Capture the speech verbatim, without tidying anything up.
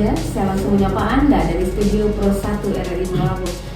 Ya, saya langsung menyapa anda dari Studio Pro satu R R I Muara Bungkulu.